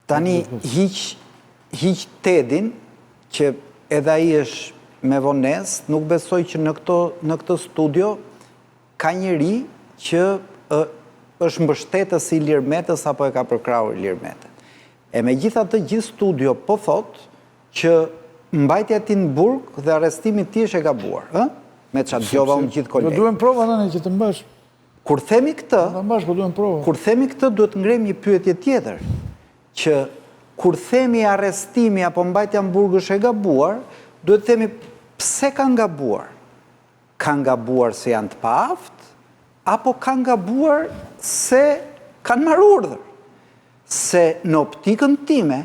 Tani hiq hiq Tedin që edhe ai është me vonesë, nuk besoj që në këto në këtë studio ka njeri që ë, është mbështetës i Ilir Metës apo e ka përkrahur Ilir Metën. E megjithatë gjithë studio po thotë që mbajtja e tij në burg dhe arrestimi i tij është e gabuar, ë? Me ça dëgjova unë gjithë kolegët. Do duhen prova tani që të mbash. Kur themi këtë, Ta mbash, po duhen prova. Kur themi këtë duhet të ngrejmë një pyetje tjetër, që kur themi arrestimi apo mbajtja në burg është e gabuar, duhet të themi pse kanë gabuar? Kanë gabuar se janë të paaftë apo kanë gabuar se kanë marrë urdhër? Se në optikën time,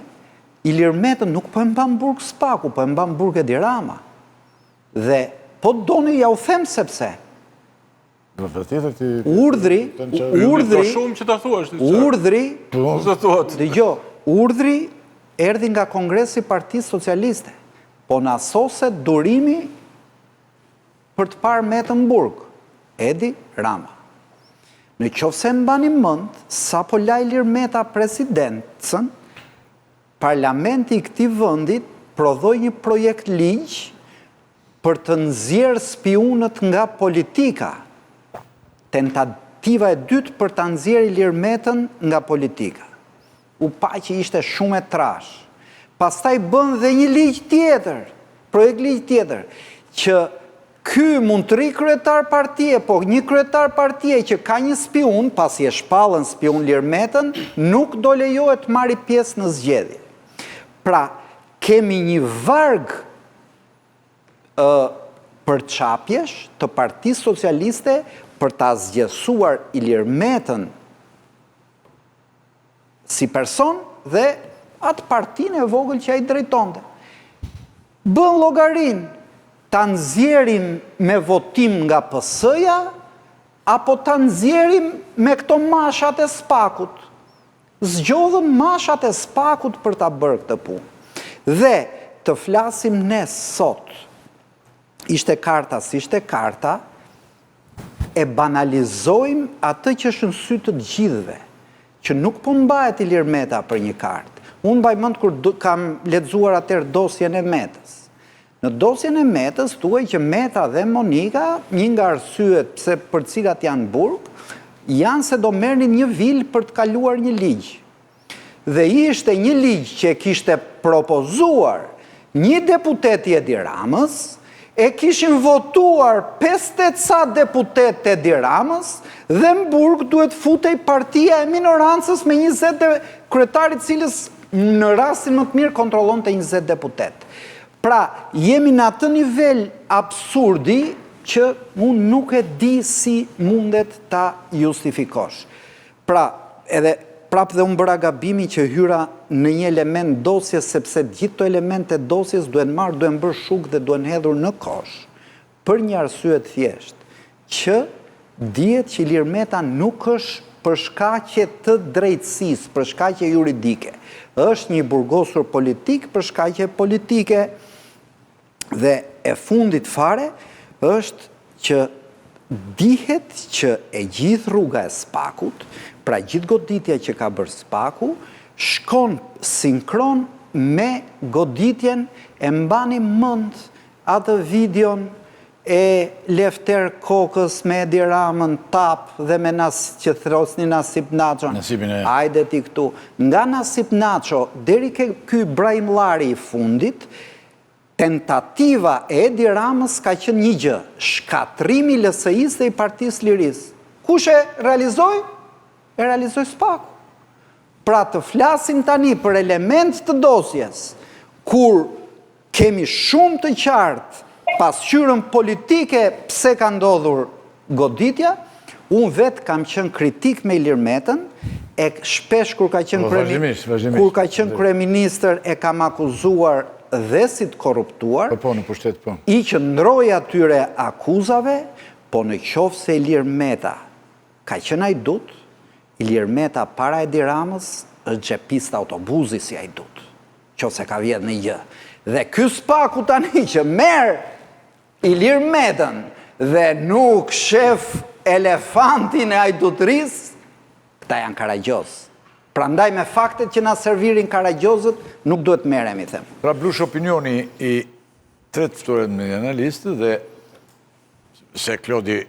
Ilir Metën nuk po e mban në burg SPAK-u, po e mban në burg Edi Rama. Dhe po të doni ja u them sepse. Urdhri, urdhri, shumë që ta thuash ti. Urdhri, dëgjo, urdhri erdhi nga Kongresi i Partisë Socialiste. Po na soset durimi për të parë Metën në burg. Edi Rama. Në qoftë se e mbani mend, sapo la Ilir Meta presidencën, parlamenti i këtij vendit prodhoi një projektligj për të nxjerrë spiunët nga politika. Tentativa e dytë për ta nxjerrë Ilir Metën nga politika. U pa që ishte shumë e trashë. Pastaj bënë dhe një ligj tjetër, projektligj tjetër, që ky mund të rrijë kryetar partie, po një kryetar partie që ka një spiun, pasi e shpallën spiun Ilir Metën, nuk do lejohet të marri pjesë në zgjedhje. Pra, kemi një varg ë përçapjesh të Partisë Socialiste për ta asgjësuar Ilir Metën si person dhe atë partinë e vogël që ai drejtonte. Bën llogarinë ta nxjerrim me votim nga PS-ja apo ta nxjerrim me këto mashat e SPAK-ut. Zgjodhën mashat e SPAK-ut për ta bërë këtë punë. Dhe të flasim ne sot, ishte karta s'ishte karta, e banalizojmë atë që është në sy të të gjithëve, që nuk po mbahet Ilir Meta për një kartë. Unë mbaj mend kur kam lexuar atëherë dosjen e Metës. Në dosjen e Metës thuhej që Meta dhe Monika, një nga arsyet pse për të cilat janë në burg, janë se do merrnin një vilë për të kaluar një ligj. Dhe ishte një ligj që e kishte propozuar një deputet i Edi Ramës, e kishin votuar 50 e ca deputetë të Edi Ramës dhe në burg duhet futej partia e minorancës me 20 dhe kryetari i cilës në rastin më të mirë kontrollonte 20 deputetë. Pra, jemi në atë nivel absurdi që unë nuk e di si mundet ta justifikosh. Pra, edhe prapë dhe unë bëra gabimin që hyra në një element dosjes sepse gjithë këto elemente dosjes duhen marrë, duhen bërë shuk dhe duhen hedhur në kosh. Për një arsye të thjeshtë, që dihet që Ilir Meta nuk është për shkaqe të drejtësisë, për shkaqe juridike. Është një i burgosur politik për shkaqe politike. Dhe e fundit fare është që dihet që e gjithë rruga e SPAK-ut, pra gjithë goditja që ka bërë SPAK-u, shkon sinkron me goditjen e mbani mend atë videon e Lefter Kokës me Edi Ramën tap dhe me nas që thërrisnin Nasip Naçon. Hajde ti këtu. Nga Nasip Naço deri ke ky Brahimllari i fundit, Tentativa e Edi Ramës ka qenë një gjë, shkatërrimi i LSI-së dhe i Partisë së Lirisë. Kush e realizoi? E realizoi SPAK-u. Pra të flasim tani për elementë të dosjes, kur kemi shumë të qartë pasqyrën politike pse ka ndodhur goditja, unë vetë kam qenë kritik me Ilir Metën, e shpesh kur ka qenë po, kur ka qenë kryeministër e kam akuzuar dhe si të korruptuar. Po, po, në pushtet, po. I qëndroj atyre akuzave, po në qoftë se Ilir Meta ka qenë hajdut, Ilir Meta para Edi Ramës është xhepist autobuzi si hajdut. Qoftë se ka vjedhë një gjë. Dhe ky SPAK-u tani që merr Ilir Metën dhe nuk shef elefantin e hajdutërisë, këta janë karagjozë. Prandaj me faktet që na servirin karagjozët nuk duhet të merremi, them. Pra Blush opinioni i tre të ftuarit me analistë dhe se Klodi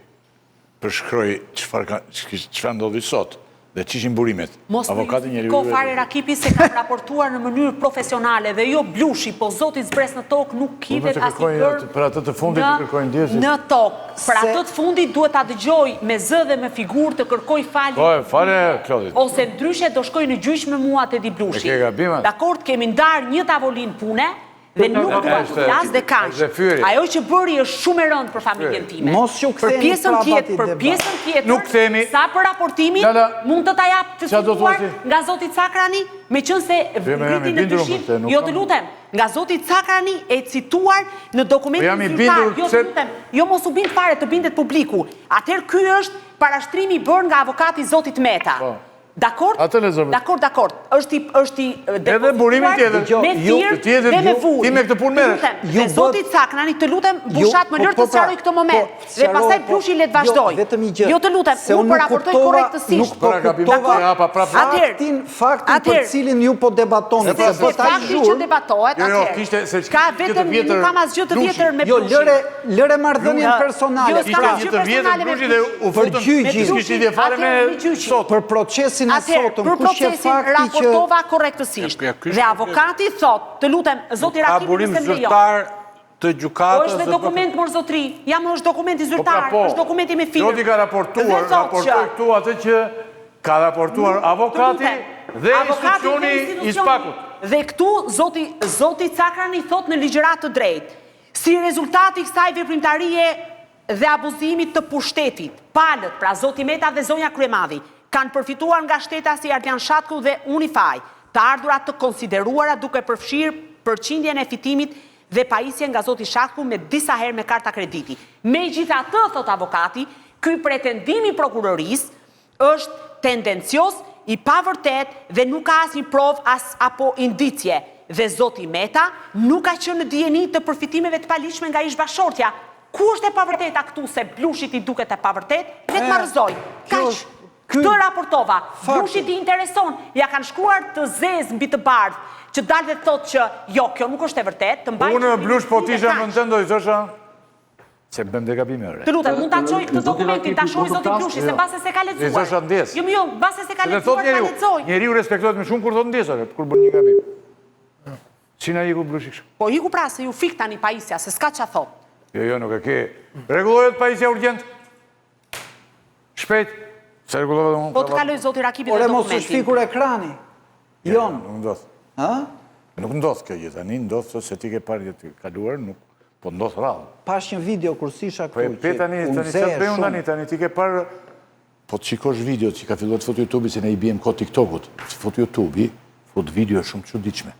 përshkroi çfarë ka çfarë ndodhi sot dhe ç'ishin burimet. Mos më justifiko fare Rakipi se kam raportuar në mënyrë profesionale dhe jo Blushi, po Zoti zbres në tokë nuk hidhet asnjë gërmë për atë të fundit të kërkojnë ndjesë. Në tokë. Për atë të fundit duhet ta dëgjoj me zë dhe me figurë të kërkojë falje. Po, fale Klodit. Ose ndryshe do shkojë në gjyq me mua Tedi Blushi. E ke gabim atë. Dakord, kemi ndarë një tavolinë pune, Dhe nuk dua të flas dhe kaq. Ajo që bëri është shumë e rëndë për familjen time. Mos që Për pjesën tjetër, për pjesën tjetër, sa për raportimin, mund të ta jap të cituar nga zoti Cakrani, meqenëse ngriti në dyshim, jo të lutem, nga zoti Cakrani e cituar në dokumentin zyrtar, jo të lutem, jo mos u bind fare, të bindet publiku. Atëherë ky është parashtrimi i bërë nga avokati i zotit Meta. Po. Dakord? Atë lexove. Dakord, dakord. Është i është i Edhe burimi tjetër. Me firmë dhe me vulë. Ti me këtë punë merresh. Dhe zoti Cakrani, të lutem, Bushat, më po, lër të po, pra, sqaroj këtë moment. Po, Dhe pastaj po, Blushi le të jo, vazhdojë. vetëm një gjë. Jo të lutem, unë po raportoj korrektësisht. Nuk po kuptova faktin, faktin për cilin ju po debatoni. Se fakti që debatohet, jo, jo, atëherë. Ka vetëm nuk kam asgjë të vjetër me Jo, Blushin. lëre lëre marrëdhënien personale. Jo, s'kam asgjë të vjetër me Blushin dhe u futën Për fare me sot. Për procesin e sotëm, për kush qe procesin fakti që raportova korrektësisht. Dhe avokati thotë, të lutem, zoti Ka Rakipi burim nëse më lejon. zyrtar të Po gjykatës është dhe dhe dokument mor zotri, ja më është dokumenti Po pra zyrtar, po. është dokumenti me firmë. Klodi ka Dhe raportuar, thotë raportoi që këtu atë që ka raportuar Të avokati lutem, dhe avokati dhe institucioni i institucioni. SPAK-ut. Dhe këtu zoti zoti Cakrani thotë në ligjëratë të drejtë, si rezultat i kësaj veprimtarie dhe abuzimit të pushtetit, palët, pra zoti Meta dhe zonja Kryemadhi, kanë përfituar nga shtetasi Ardian Shatku dhe Unify, të ardhura të konsideruara duke përfshirë përqindjen e fitimit dhe pajisjen nga zoti Shatku me disa herë me karta krediti. Megjithatë, thotë avokati, ky pretendim i prokurorisë është tendencioz, i pavërtetë dhe nuk ka asnjë provë as apo indicie dhe zoti Meta nuk ka qenë në dijeni të përfitimeve të paligjshme nga ish-bashkëshortja. Ku është e pavërteta këtu se Blushit i duket e pavërtetë? Le të ma rrëzojë. Kaq. Këtë raportova. Blushit i intereson. Ia kanë shkruar të zezë mbi të bardhë, që dalë dhe thotë që jo, kjo nuk është e vërtetë, të mbajë Unë qëndrimin Blush po tim dhe t'isha kaq. në tënd do i thosha Se bëjmë dhe gabime, ore. Të lutem, mund ta çoj këtë dokumentin, ta shohë zoti Blushi, se mbase s'e ka I lexuar. thosha ndjesë. Jo, jo, mbase s'e ka lexuar, ta lexojë. Njeriu respektohet më shumë kur thotë ndjesë, ore, kur bën një gabim. Si na iku Blushi kështu? Po iku pra se iu fik tani pajisja, se s'ka ça thotë. Jo, jo, nuk e ke. Rregullohet pajisja urgjent. Shpejt. Se rregullova dhe unë. Po të kaloj zoti Rakipi dhe Ore mos dokumentin. është fikur ekrani. Jo, Jon. Nuk ndodh. Ë? Nuk ndodh kjo gjë tani, ndodh se ti ke parë gjë të kaluar, nuk po ndodh rrallë. Pashë një video kur s'isha Po e këtu pe që tani, u tani nxeh çfarë bëj unë shumë. tani, tani ti ke parë Po të shikosh videot që ka filluar të fut YouTube-i se ne i biem kot TikTokut. Të fut YouTube-i, fut video shumë të çuditshme.